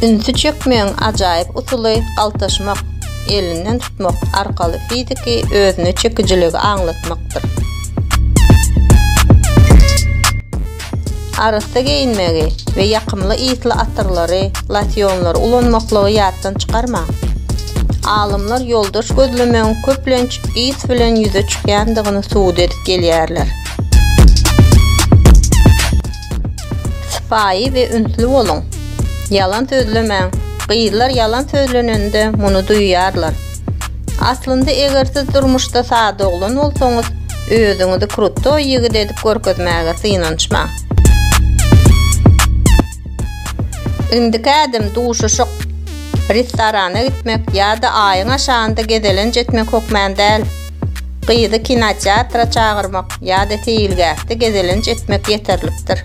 Ünsi çekmegiň ajaýyp usuly galtaşmak, elinden tutmak arkaly fiziki özüne çekijiligi aňlatmakdyr. Arassa geýinmegi we ýakymly ysly atyrlary, losýonlary ulanmaklygy ýatdan çykarmaň. Alymlar ýoldaş gözlemegiň köplenç ys bilen ýüze çykýandygyny subut edip gelýärler. Sypaýy we ünsli boluň. Ýalan sözlemäň. Gyzlar ýalan sözlenende muny duýýarlar. Aslynda eger siz durmuşda sada oglan bolsaňyz, özüňizi krutoý ýigit edip görkezmäge synanyşmaň. Indiki ädim duşuşyk, restorana gitmek ýa-da aýyň aşagynda gezelenç etmek hökmän däl. Gyzy kinoteatra çagyrmak ýa-da seýilgähde gezelenç etmek ýeterlikdir.